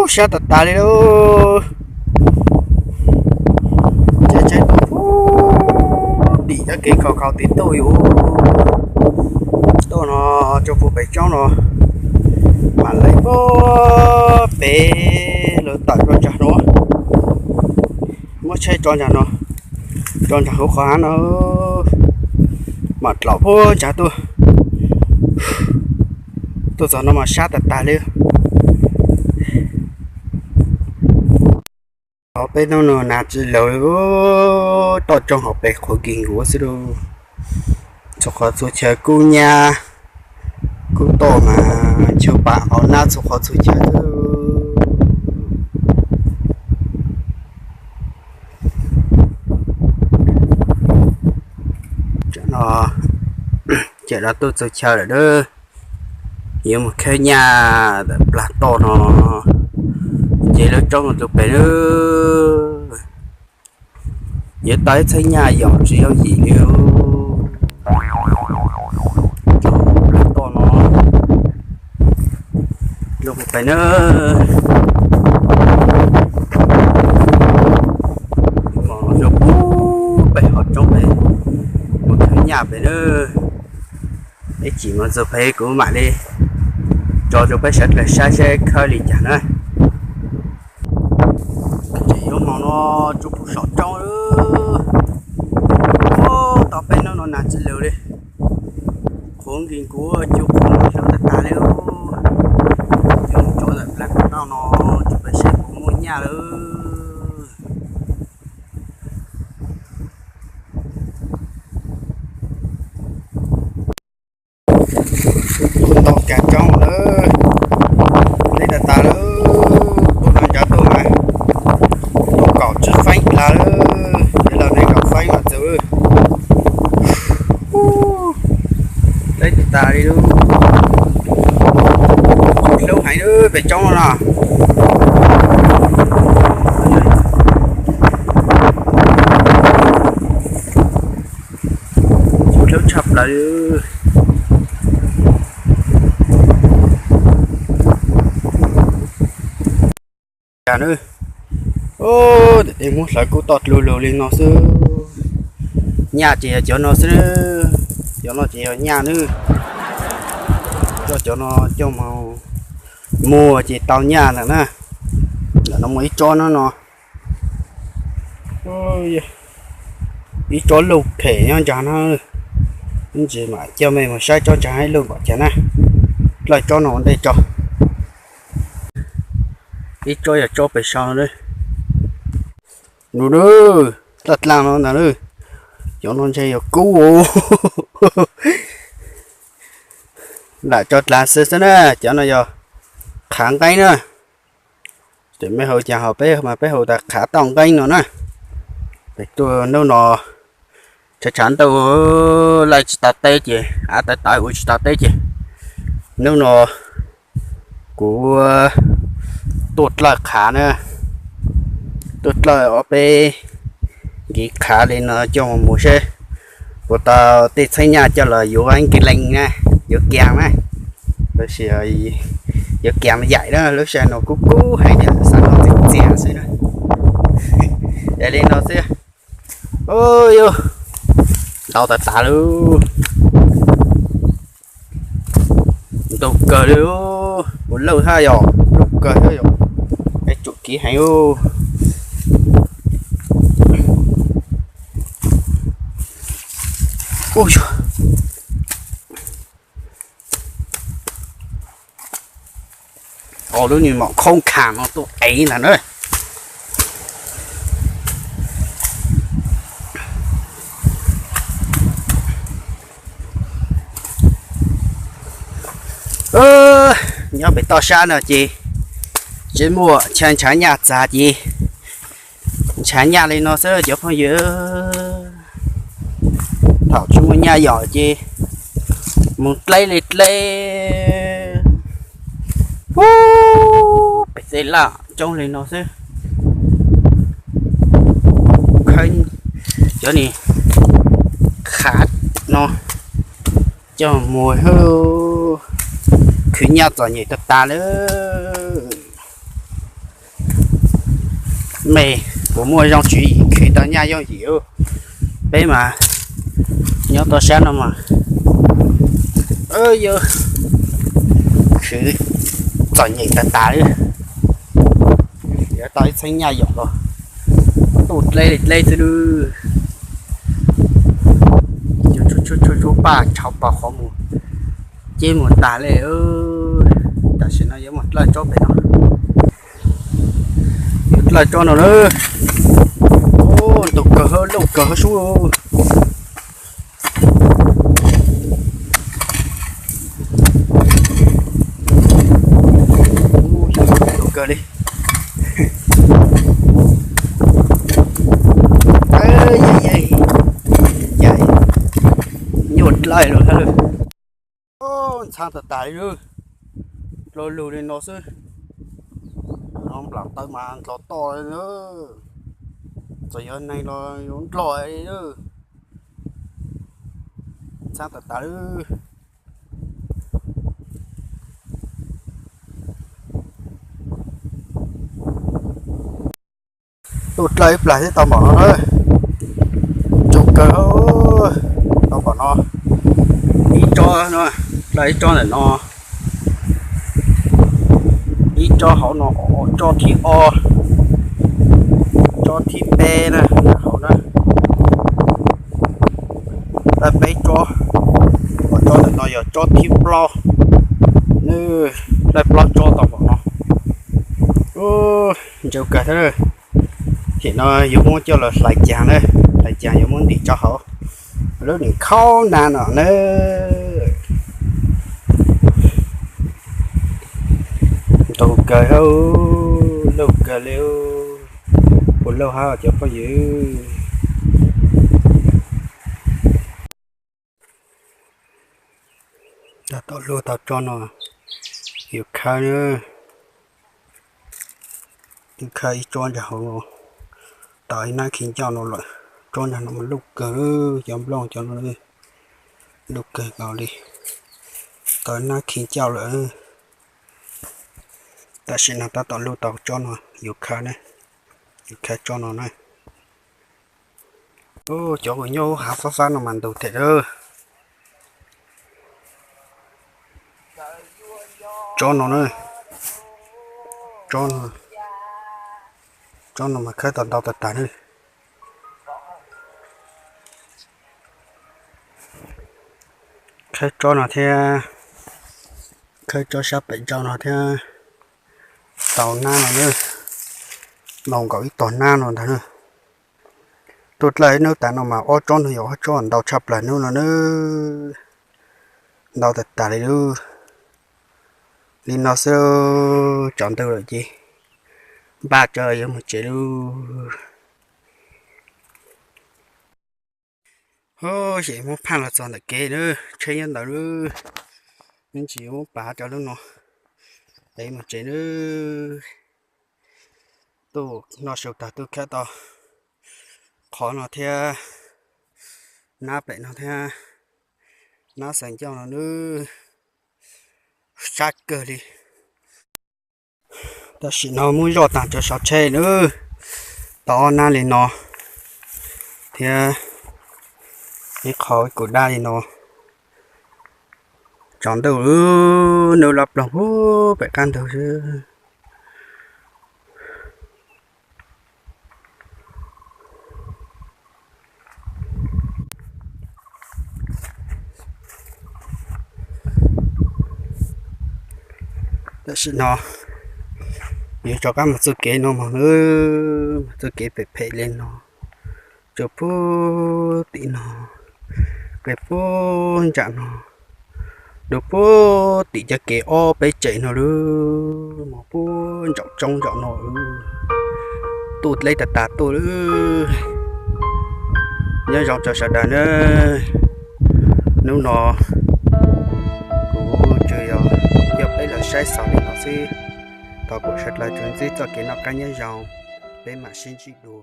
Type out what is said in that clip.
Sab tas tas li lauj. Tsav tsheb tuaj dim cov kev khaus khaus tiv tuj yuav tuaj no, tso puag pem roob no, mam li puag pem lawv tawm rau ntsag no, muab tsheb tso ntsag no, tso ntsag hauv qhov hav no, mam dlaum puag ntsag tuaj. Tuaj txog no mas sab tas tas li. Hauv peb hnub no nas tsis laus li, toj roob hauv pes qhuav nkig nkuav xwb lauj. Txhua qhov txhua chaw kub nyab, kub toj mas chaw pam hauv nab txhua qhov txhua chaw xwb. Tam no cawm los tuaj txog chaw lawm na, yuav mus khawb nyaj ntawm plag toj no, nce lub roob tus pem na, yuav tau ib txheeb nyaj yom tsis yooj yim li. Plag toj no, lub pem na, mus rau pem hauv roob pem, mus khawb nyaj pem na. Ib chim mus txog pem kuv mam li tso rau peb sawv daws saib seb khawb li cas na. Ces yuav mus no tsuas pub saum roob lawm. Tau peb hnub no nas tsis laus li, qhuav nkig nkuav cua qhuav hlub tas tas li. Yuav mus rau ntawm plag toj no, tsuas peb seb puas muaj nyaj lawm. Kuj ntau kag roob lawm, deb tas tas lawm, tuaj no ncav tuaj mas tuaj kaum tsib feeb dlag lawm, ces los nej kaum feeb mas txawm deb tas tas li lawm. Hlub heev lawm pem roob no. Hlub tshaj plaws li. Cas na, tej muab hlawv kub toj dlua lug li no xwb. Nyaj ces yog cov no xwb, cov no ces yog nyaj na. Coj cov no coj mus muag ces tau nyaj ntawm na. Ntawm no muaj ib tsob no no, ib tsob luj phem nyob ntsa no. Ib ntsis mam coj mej mus saib tsob ntsa ib luj npaum cas na. Dlawj tsob no ua ntej tso. Ib tsob yog tsob pem saud na. Nus na, dlawj dlaaj no ntag na. Cov no ntshe yog kub. Lam tso dlaag xwb xwb na, cov no yog qhav nqeeb na. Ces mej hu cas ho peb mas peb hu tas qhav tauj nqeeb no na. Pem tuaj hnub no tshav tshav ntuj, laij tsis tau teb ces av tawv tawv ua tsis tau teb ces hnub no kuv tuaj dlawj qhav na, tuaj dlawj ob peb nkiv qhav li no coj mus seb puas tau tej txheeb nyaj coj los yuav nkis lees na, yuav kiag na. Lub sij, yuav kiag mas yaim na, lub sij hawm no kub kub heev, xav noj txias txias xwb na. Es li no xwb. Yog ntau tas tas lawm. Ntau kawg li, ua lawj hab yog ntau kawg hab yog, es tsum kiv heev. Lub niag maum khoob khaam no tuaj ev ntag na. Nyob pem toj sab no ces tsis muaj chaw ntshav nyaj txag ces ntshav nyaj li no xwb cov phooj ywg. Thaum tsis muaj nyaj yom ces mus dleb li dleb. Pem tej laj coob li no xwb. Khawb cov ni qhav no coj mus hwb, khwv nyaj txom nyem tag tas lawm. Me, kuv muaj zoo tswv yim khwv tau nyaj yooj yim. Peb mas nyob toj sab no mas yog khwv txom nyem tas tas li. Yuav tau ib txheeb nyaj yom los tuj dleb li dleb xwb lub. Yuav tshuab paj tshauv pos qhov mus ceb mus tag li. Tam sim no yuav mus dlawj tsob pem no. Yuav dlawj tsob no na. Ntug kawg, lauj kawg sub. Ntug kawg li. Nyuaj dlawj lawm. Ntxhab tas tas li lub. Dlo lug li no xwb. No nplam taw mas ntlo toj li na. Txawm yog neeg los yuav nplog li. Ntxhab tas tas li. Tuaj dlawj ib plag thiab tau npaum no na. Ntug kawg, tau npaum no. Ib tsob no, dlawj ib tsob ntawm no, ib tsob hauv no, tsob thib ob, tsob thib peb na, hauv na. Dlawj peb tsob, tsob ntawm no yog tsob thib plaub. Dlawj plaub tsob tau npaum no. Ntsaws kawg thiab. Tam no yuav muab coj los hlais caag na, hlais caag yuav muab ntim tso hauv lub niam khaub na no na. Ntug kawg, lauj kawg li. Puas lauj hab cov phooj ywg? Tab tom luaj tau tsob no yuav khawb na. Khawb ib tsob ntawm hauv no, tau ib nab khi ncauj no lawm. Tsob ntawm no mas lauj kawg, cov nplooj cov no lauj kawg nkaus li. Tau ib nab khi ncauj lawm. Tam sim no tab tom luaj tau tsob no yuav khawb na, yuav khawb tsob no na. Cov uas nyob hauv fab fab no mas ntug thiab lawm. Tsob no na, tsob no mas khawb tau ntau tas tas na. Khawb tsob no thiab, khawb tsob sab pem ntsa no thiab. Tau nab no na, ntau nkaus ib tog nab no ntag na. Tuaj dlawj ib hnub tas no mas ob tsob no yog ob tsob ntau tshaj plaws hnub no na. Ntau tas tas li lub. Li no xwb, tsaus ntuj lawm ces npaj tso yuav mus tsev lauj. Ces muab phaj los txog ntawm kev na, tsheb nyob ntawd lub, neb tsis muab pav rau lub no, es mus tsev nawb. Tuaj noj su tag tuaj khawb tau qhov no thiab, nab pem no thiab, nab xaws ncauj no nawb, sab kawg li. Tam sim no muab zoj tag rau saum tsheb nawb, tau ob nab li no thiab ib qho ib kus dab li no. Tsaus ntuj, nub los ploog puag pem qab ntug xwb. Tam sim no yuav rov qab mus txoj kev no mog, mus txoj kev phem phem li no, tsuas puag tim no, qe puag nram no, rau puag tim cov kev ob peb tsev no lawm, mus puag ntsaum tsoob ntsaum no, tuaj dleb tas tas tuaj lawm. Nyob zoo rau sawv daws nawb. Hnub no kuv tsuas yog coj peb los saib xaus li no xwb. Thov kom sawv daws tsuas ntsib txoj kev noj qab nyob zoo, peb mam sib ntsib dua.